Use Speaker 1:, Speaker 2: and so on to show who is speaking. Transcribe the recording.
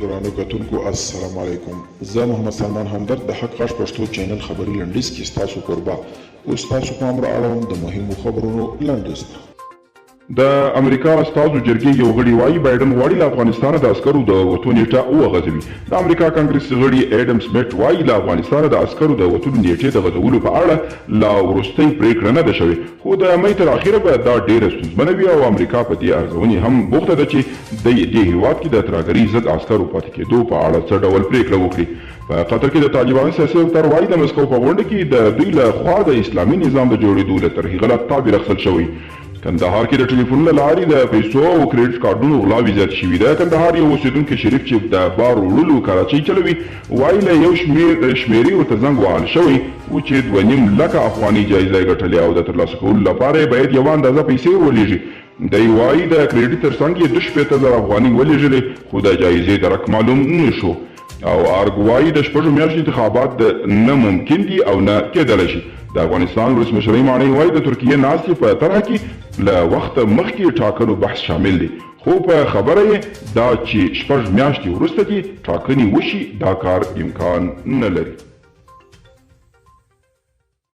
Speaker 1: ګرانو کتونکو السلام علیکم، زه محمد سلمان همدرد د حق غږ پښتو چینل خبري لنډیز کې ستاسو کوربه. اوس ستاسو پام را اړوم د مهمو خبرونو لنډیز ته.
Speaker 2: د امریکا استازو جرګې یو غړي وايي، بایډن غواړي له افغانستانه د عسکرو د وتو نېټه وغځوي. د امریکا کانګرس غړي ایډم سمیټ وايي، له افغانستانه د عسکرو د وتلو نېټې د غځولو په اړه لا وروستۍ پرېکړه نه ده شوې، خو د مۍ تر اخره به دا ډېره ستونزمنه وي او امریکا په دې ارزونې هم بوخته ده چې د دې هېواد کې د ترهګرۍ ضد عسکرو پاتې کېدو په اړه څه ډول پرېکړه وکړي. په قطر کې د طالبانو سیاسي دفتر وايي، د مسکو په غونډه کې د دوی له خوا د اسلامي نظام د جوړېدو له طرحې غلط تعبیر اخیستل شوی. کندهار کې د ټلیفون له لارې د پیسو او کریډټ کارډونو غلاوې زیاتې شوي. د کندهار یو اوسېدونکی شریف چې د بار وړلو کراچۍ چلوي وايي، له یو شمېر شمېرې ورته زنګ وهل شوی و چې 2.5 لکه افغانۍ جایزه یې ګټلې او د ترلاسه کولو لپاره یې باید یوه اندازه پیسې ور ولېږي. دی وايي، د کریډټ ترڅنګ یې 62 زره افغانۍ ولېږلې، خو د جایزې درک معلوم نه شو. او ارګ وايي، د شپږو میاشتو انتخابات د نه ممکن دي او نه کېدلی شي. د افغانستان ولسمشرۍ ماڼۍ وايي، د ترکیې ناستې په طرحه کې له وخته مخکې ټاکنو بحث شامل دی، خو په خبره یې دا چې شپږ میاشتې وروسته دې ټاکنې وشي، دا کار امکان نه لري.